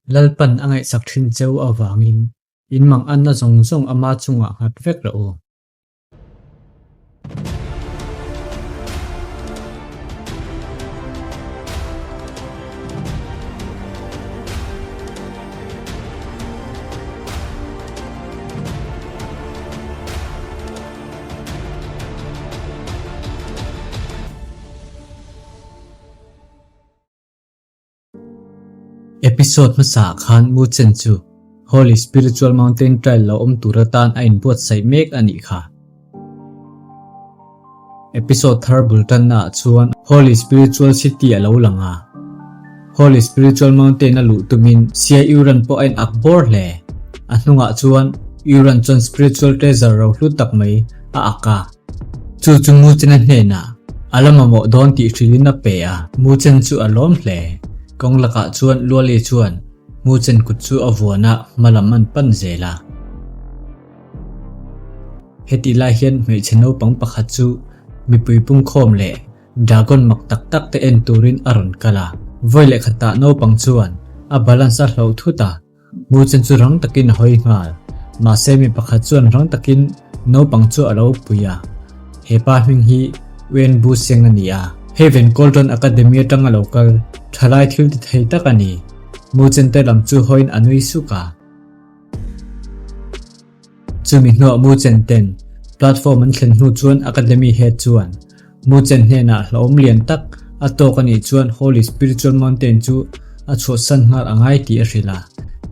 Lalpan a ngaihsak thin cheu avangin in manganna zawng zawng ama chungah nghat vek rawh u. Episode hmasa ah khan Mu Chen chu Holy Spiritual Mountain Trail lo awm tur atan a inbuatsaih mek a nih kha. Episode thar bul tanna ah chuan Holy Spiritual City a lo lang a. Holy Spiritual Mountain a luh tumin Sia Yuran pawh a in ak bawr hle. A hnungah chuan Yuran chuan Spiritual Treasure rohlu tak mai a ak a. Chu chu Mu Chen-a hnenah a la mamawh dawn tih hrilhin a pe a, Mu Chen chu a lawm hle. Kawng lakah chuan Luali chuan Mu Chen kut chu a vuan a, hma lam an pan zel a. Hetih lai hian hmeichhe naupang pakhat chu mipui pungkhawm leh dragon mak tak tak te en turin a rawn kal a. Vawi leh khatah naupang chuan a balance a hloh thut a. Mu chen chu rang takin a hawi nghal. Mahse mi pakhat chuan rang takin naupang chu a lo pui a. He pa hming hi Wen Bu Seng a ni a. Heaven Golden Academy atanga lo kal thalai thil ti thei tak a ni. Mu chen te lam chu hawiin a nui suk a. Chumi hnuah Mu Chen ten platform an thlen hnu chuan Academy head chuan Mu Chen hnenah hlauhawm lian tak a tawk a nih chuan Holy Spiritual Mountain chu a chhuahsan nghal a ngai tih a hrilh a,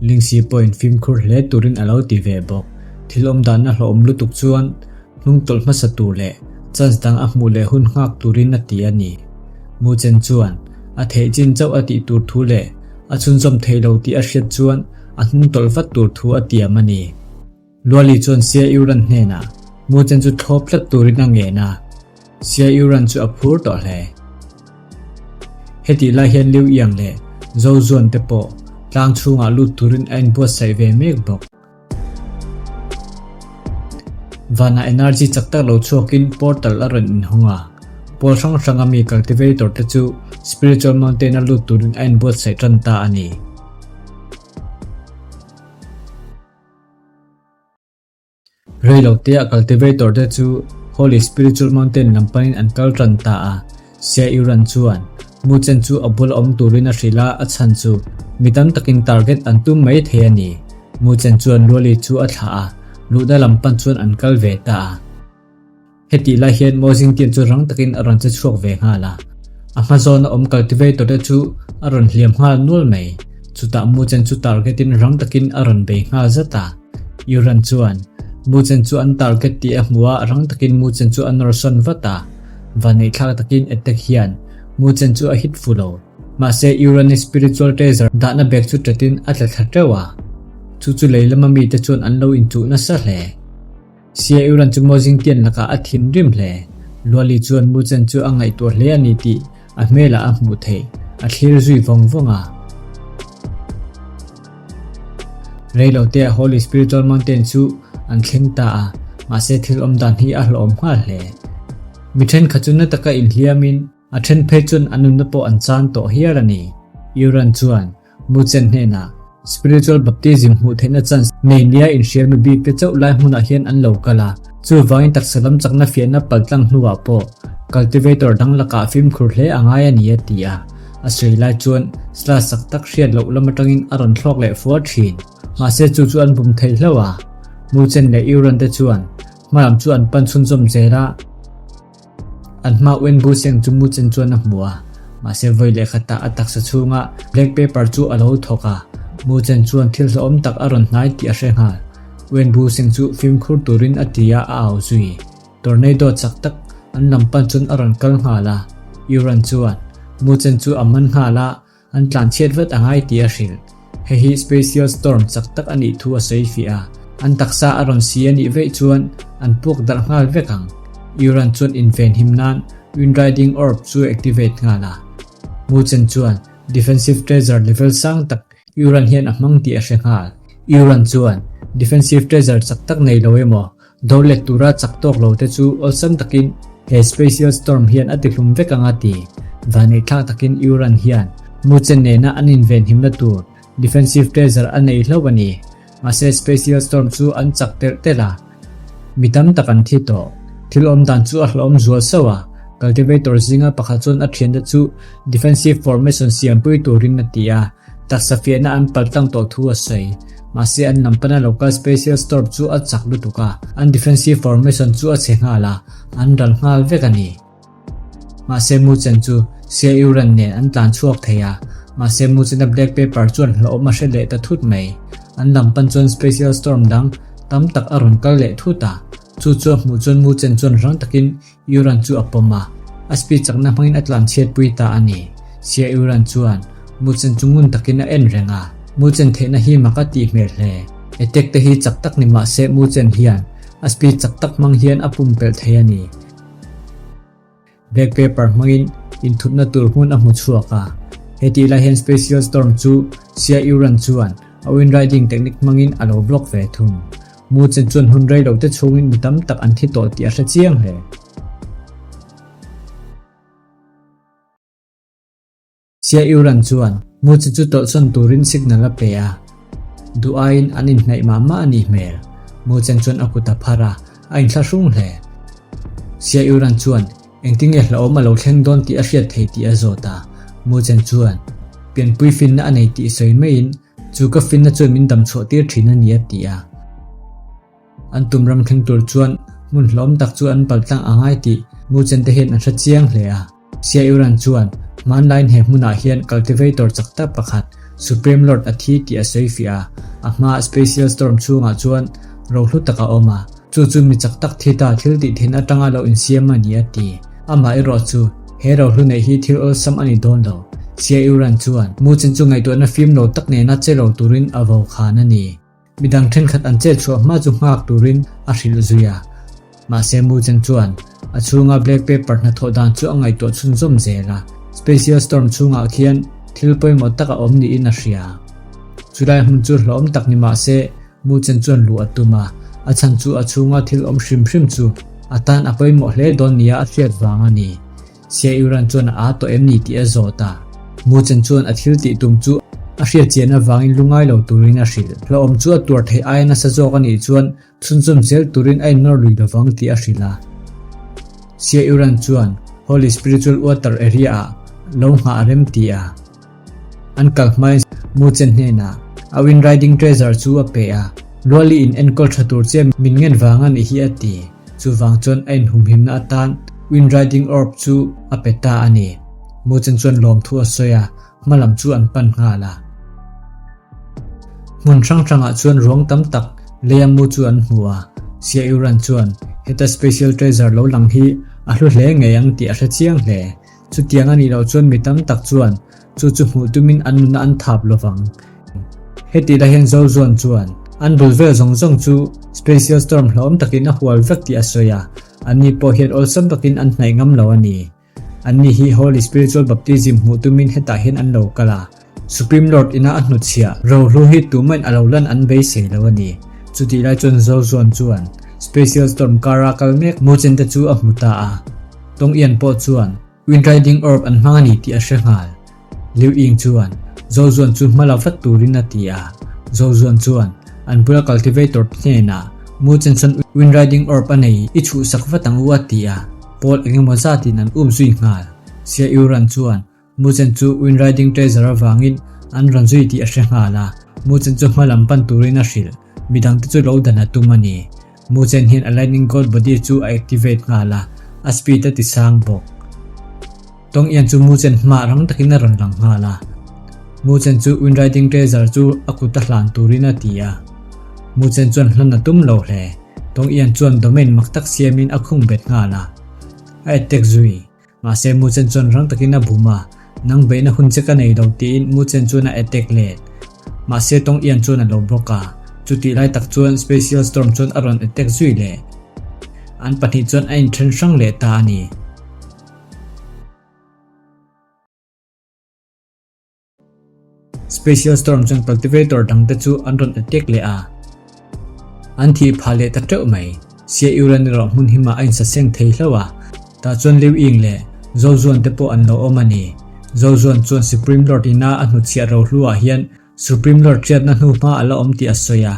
Lingsi pawhin fimkhur hle turin a lo ti ve bawk. Thil awm danna hlauhawm lutuk chuan hnung tawlh hmasa tur leh chance dang a hmuh leh hun nghak turin a ti a ni. Mu Chen chuan a theih chin chauh a tih tur thu leh a chhunzawm thei lo tih a hriat chuan a hnung tawlh vat tur thu a tiam a ni. Luali chuan Sia Yuran hnenah Mu Chen chu thlawp tlat turin a ngen a, Sia Yuran chu a phur tawh hle. Hetih lai hian Liu Yang leh Zhou Zuan te pawh tlang chhungah lut turin a inbuatsaih ve mek bawk. Vanah energy chak tak lo chhuakin portal a rawn inhawng a, pawl hrang hranga mi cultivator te chu Spiritual Mountain a lut turin a inbuatsaih tan ta a ni. Reilotea cultivator te chu Holy Spiritual Mountain lam panin an kal tan ta a, Sia Yuran chuan Mu Chen chu a bula awm turin a hrilh a, a chhan chu mi tam takin target an tum mai thei a ni. Mu Chen chuan Luali chu a thlah a, luhna lam pan chuan an kal ve ta a. Hetih lai hian Mo Jingtian chu rang takin a rawn che chhuak ve nghal a, a hma zawna awm cultivator te chu a rawn hliam nghal nual mai. Chutah Mu Chen chu target in rang takin a rawn bei nghal zat a. Yuran chuan Mu Chen chu an target tih a hmu a, rang takin Mu Chen chu a nawr sawn vat a. Vaneihthlak takin attack hian Mu Chen chu a hit fu lo. Mahse Yuran-i spiritual treasure dahna bag chu ṭatin a tla thla ṭeuh a. Chu chu lei lama mite chuan an lo inchuh nasa hle. Sia Yuran chu Mo Jingtian lakah a thinrim hle. Luali chuan Mu Chen chu a ngaihtuah hle a ni tih a hmelah a hmuh theih. A thlir zui vawng vawng a. Reilote ah Holy Spiritual Mountain chu an thleng ta a, mahse thil awm dan hi a hlauhawm nghal hle. Mi thenkhat chu na taka inhliamin a then phei chuan an nunna pawh an chan tawh hial a ni. Yuran chuan Mu Chen hnenah Spiritual Baptism hmuh theihna chance nei nia inhrial mi bik te chauh lai hmunah hian an lo kal a, chuvangin taksa lam chakna fiahna paltlang hnuah pawh cultivator dang lakah fimkhur hle a ngai a ni a ti a. A sawi lai chuan slash sak tak hriat loh lam atangin a rawn thlawk leh fual thin. Mahse chu chu an bum thei hlauh a. Mu Chen leh Yuran te chuan hmalam chu an pan chhunzawm zel a. An hma Wen Bu Seng chu Mu Chen chuan a hmu a, mahse vawi leh khatah a taksa chhunga black paper chu a lo thawk a. Mu Chen chuan thil hlauhawm tak a rawn hnai tih a hre nghal. Wen Bu Seng chu fimkhur turin a ti a, a au zui. Tornado chak tak an lam pan chuan a rawn kal nghal a, Yuran chuan Mu Chen chu a man nghal a, an tlan chhiat vat a ngai tih a hrilh. Hei hi Spacial Storm chak tak a nih thu a sawi fiah a, an taksa a rawn si a nih veih chuan an puak darh nghal vek ang. Yuran chuan inven him nan Wind Riding Orb chu a activate nghal a. Mu Chen chuan Defensive Treasure level sang tak Yuran hian a hmang tih a hre nghal. Yuran chuan Defensive Treasure chak tak nei lo emaw Do let tura chak tawk lo te chu awlsam takin he Spacial Storm hian a tihlum vek ang a ti. Vaneihthlak takin Yuran hian Mu Chen nena an invenhimna tur Defensive Treasure a nei hlauh a ni. Mahse Spatial Storm chu an chak telh telh a, mi tam tak an thi tawh. Thil awm dan chu a hlauhawm zual sauh a, Cultivator zinga pakhat chuan a thiante chu Defensive Formation siampui turin a ti a, taksa fiahna an paltlang tawh thu a sawi. Mahse an lam pana local Spatial Storm chu a chak lutuk a, an Defensive Formation chu a chhe nghal a, an ral nghal vek a ni. Mahse Muchen chu Sia Yuran nen an tlan chhuak thei a, mahse Muchena Black Pepper chuan hlauhawm a hre leh ta thut mai. An lam pan chuan Special Storm dang tam tak a rawn kal leh thut a, chu chu a hmuh chuan Muchen chuan rang takin Yuran chu a pawm a, a speed chakna hmangin a tlan chhiatpui ta a ni. Sia Yuran chuan Muchen chu ngun takin a en reng a, Muchen theihna hi mak a tih hmel hle. Attack te hi chak tak ni mahse Muchen hian a speed chak tak hmang hian a pumpelh thei a ni. Black Pepper hmangin inthutna tur hmun a hmu chhuak a. Hetih lai hian Spatial Storm chu Xia Yuran chuan a wind riding technique hmangin a lo block ve thung. Mu Chen chuan hun rei lo te chhungin mi tam tak an thi tawh tih a hre chiang hle. Sia Iuran chuan Muchi chu tawlhsawn turin signal a pe a, duh aiin an inhnaih mah mah a nih hmel. Muchen chuan a kut a phar a, a inthlahrung hle. Sia Iuran chuan engtinge hlauhawm a lo thleng dawn tih a hriat thei tih a zawt a, Muchen chuan pianpui finna a nei tih sawi maiin chu ka finna chuan min damchhuah tir thin a ni a ti a. An tum ram thleng tur chuan hmun hlawm tak chu an paltlang a ngai tih Muchen te hian an hre chiang hle a. Sia Iran chuan hmanlaiin he hmunah hian cultivator chak tak pakhat Supreme Lord a thi tih a sawi fiah a, a hmaa Spatial Storm chhungah chuan rohlu tak a awm a, chu chu mi chak tak thi ta thil tih thin atanga lo insiam a ni a ti. Amah erawh chu he rohlu neih hi thil awlsam a ni dawn lo. Sia Iran chuan Muchen chu ngaihtuahna fim lo tak nena che lo turin a vokhan a ni. Midang thenkhat an chet chhuah hma chu nghak turin a hrilh zui a. Mahse Muchen chuan a chhunga Black Pepper hnathawh dan chu a ngaihtuah chhunzawm zel a, Spatial Storm chhungah khian thil pawimawh tak a awm niin a hria. Chulai hmun chu hlawm tak ni mahse Muchen chuan luh a tum a, a chhan chu a chhunga thil awm hrim hrim chu a tan a pawimawh hle dawn nia a hriat vang a ni. Sia Iran chuan a aa tawh em ni tih a zawt a. Muchen chuan a thil tih tum chu a hriat chian avangin lungai lo turin a hrilh. Hlauhawm chu a tuar theih aia nasa zawk a nih chuan chhunzawm zel turin a innawr lui lovang tih a hrilh a. Sia Iran chuan Holy Spiritual Water Area ah lo nghah a rem ti a. An kal hmain Muchen hnenah a Wind Riding Treasure chu a pe a, Luali in enkawl tha tur che min ngen vang a nih hi a ti. Chuvang chuan a inhumhimna atan Wind Riding Orb chu a pe ta a ni. Muchen chuan lawmthu a sawi a, hma lam chu an pan nghal a. Hmun hrang hrangah chuan ruang tam tak leia mu chu an hmu a, Xia Yuran chuan heta Special Treasure lo lang hi a hlu hle ngei ang tih a hre chiang hle. Chutiang a nih loh chuan mi tam tak chuan chu chu hmuh tumin an nunna an thap lo vang. Heti lai hian Zozuan chuan an bul vel zawng zawng chu Spatial Storm hlauhawm takin a hual vek tih a sawi a, anni pawh hian awlsam takin an hnaih ngam lo a ni. Anni hi Holy Spiritual Baptism hmuh tumin hetah hian an lo kal a, Supreme Lord ina a hnutchhiah rohlu hi tumahin a lo lan an beisei lo a ni. Chutih lai chuan Zozuan chuan Spatial Storm kara kal mek Muchen te chu a hmu ta a. Tawng Ian pawh chuan Wind Riding Orb an hmang a ni tih a hre nghal. Liu Ying chuan Zozuan chu hma la vat turin a ti a. Zozuan chuan an bula cultivator hnenah Muchen chuan Wind Riding Orb a nei i chhuhsak vat ang u a ti a. Pawl engemaw zatin an um zui nghal. Xia Yuran chuan Muchen chu Wind Riding Treasure avangin an rawn zui tih a hre nghal a, Muchen chu hma lam pan turin a hrilh. Midangte chu lo dan a tum a ni. Muchen hian a Lightning God Body chu a activate nghal a, a speed a ti sang bawk. Tawng Ian chu Muchen hmaah rang takin a rawn lang nghal a. Muchen chu Wind Riding Treasure chu a kut a hlan turin a ti a. Muchen chuan hlan a tum lo hle. Tawng Ian chuan domain mak tak siamin a khung bet nghal a. A attack zui. Mahse Muchen chuan rang takin a bum a, Nang beihna hun che ka nei lo tiin Muchen chuan a attack let. Mahse Tawng Ian chuan a lo block a, chutih lai tak chuan Spatial Storm chuan a rawn attack zui leh. An pahnih chuan a inthen hrang leh ta a ni. Spatial Storm chuan Cultivator dangte chu an rawn attack leh a, an thih phah leh ta teuh mai. Xia Yuran erawh hmun himah a insaseng thei hlauh a, tah chuan Liu Ying leh Zhou Zuan te pawh an lo awm a ni. Zhou Zuan chuan Supreme Lord ina a hnutchhiah rohluah hian. Supreme Lord hriatna hnu hma a la awm tih a sawi a,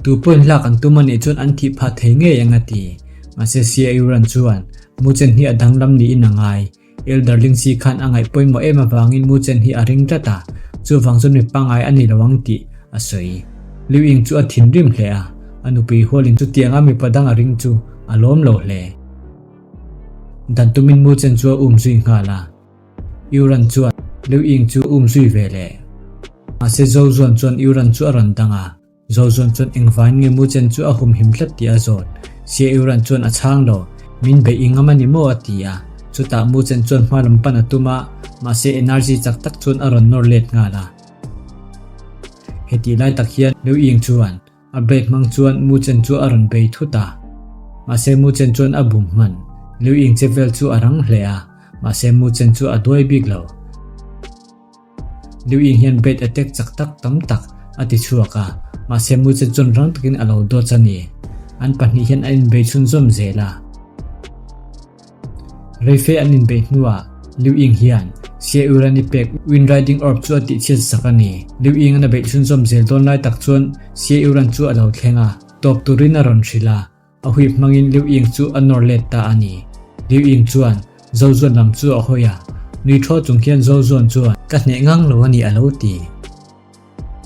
tu pawhin hlak an tum a nih chuan an thih phah thei ngei ang a ti. Mahse Xia Yuran chuan Mu Chen hi a danglam niin a ngai. Elder Lingxi khan a ngaih pawimawh em avangin Mu Chen hi a ring tlat a, chuvang chuan mi pangngai a ni lo ang tih a sawi. Liu Ying chu a thinrim hle a, a nupui hualin chutianga mipa dang a ring chu a lawm lo hle. Dan tumin Mu Chen chu a um zui nghal a. Yuran chuan Liu Ying chu a um zui ve leh. Mahse Zhou Zuan chuan Yuran chu a rawn dang a. Zhou Zuan chuan engvain nge Mu Chen chu a humhim tlat tih a zawt. Xie Yuran chuan a chhang lo, Min beih i ngam a ni maw? a ti a. Chutah Mu Chen chuan hma lam pan a tum a, mahse energy chak tak chuan a rawn nawr let nghal a. Hetih lai tak hian Liu Ying chuan A blade hmang chuan Mu Chen chu a rawn bei thut a. Mahse Mu Chen chuan a bum hman. Liu Ying che vel chu a rang hle a, mahse Mu Chen chu a duai bik lo. Liu Ying hian blade attack chak tak tam tak a ti chhuak a, mahse Mu Chen chuan rang takin a lo dodge a ni. An pahnih hian an inbei chhunzawm zel a. Reife an inbeih hnuah Liu Ying hian Xie Yurani pek Wind Riding Orb chu a tihchhiat sak a ni. Liu Ying-an a beih chhunzawm zel dawn lai tak chuan Xie Yuran chu a lo thleng a, tawp turin a rawn hrilh a, a huip hmangin Liu Ying chu a nawr let ta a ni. Liu Ying chuan Zhou Zuan lam chu a hawi a, nui thaw chung hian Zhou Zuan chuan, Ka hneh ngang lo a ni a lo ti.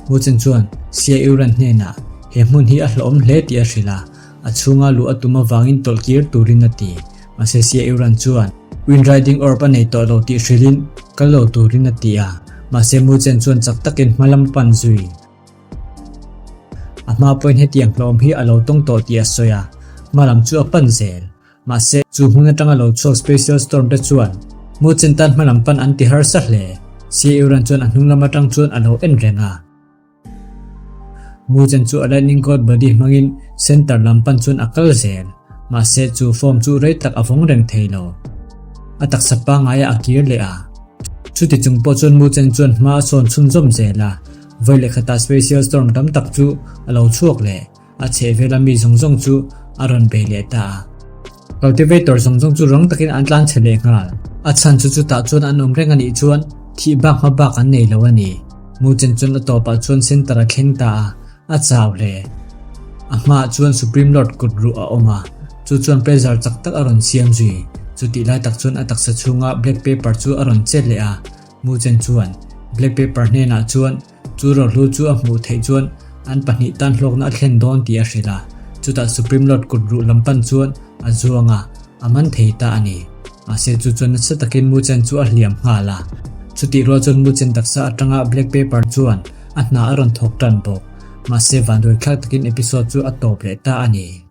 Mu Chen chuan Xia Yuran hnenah he hmun hi a hlawhawm hle tih a hrilh a, a chhunga luh a tum avangin tawlh kir turin a ti. Mahse Xia Yuran chuan Wind Riding Orb a nei tawh lo tih hrilhin kal lo turin a ti a, mahse Mu Chen chuan chak takin hma lam a pan zui. A hma pawhin hetiang hlawhawm hi a lo tawng tawh tih a sawi a, hma lam chu a pan zel. Mahse, chu hmun atanga lo chhuak Special Storm te chuan Mu Chen tan hma lam pan an ti harsa hle. Xie Yuran chuan a hnung lam atang chuan a lo en reng a. Mu Chen chu a Lightning God Body hmangin center lam pan chuan a kal zel. Mahse, chu form chu rei tak a vawng reng thei lo. A taksa pangngai ah a kir leh a. Chuti chung pawh chuan Mu Chen chuan hma a sawn chhunzawm zel a. Vawi leh khatah Special Storm tam tak chu a lo chhuak leh. A chhehvela mi zawng zawng chu a rawn bei leh ta a. Cultivator zawng zawng chu rang takin an tlan chhe leh nghal. A chhan chu chutah chuan an awm reng a nih chuan thih bak hma bak an nei lo a ni. Mu chen chuan a tawpah chuan center a thleng ta a, a chau hle. A hmaah chuan Supreme Lord kut ruh a awm a, chu chuan pressure chak tak a rawn siam zui. Chutih lai tak chuan a taksa chhunga black paper chu a rawn chet leh a. Mu chen chuan black paper hnenah chuan Chu rohlu chu a hmuh theih chuan an pahnih tan hlawkna a thlen dawn tih a hrilh a, chutah Supreme Lord kut ruh lam pan chuan a zuang a, a man thei ta a ni. Mahse chu chuan nasa takin Mu Chen chu a hliam nghal a. Chutih rual chuan Mu Chen taksa atanga Black Paper chuan a hna a rawn thawk tan bawk. Mahse vanduai thlak takin episode chu a tawp leh ta a ni.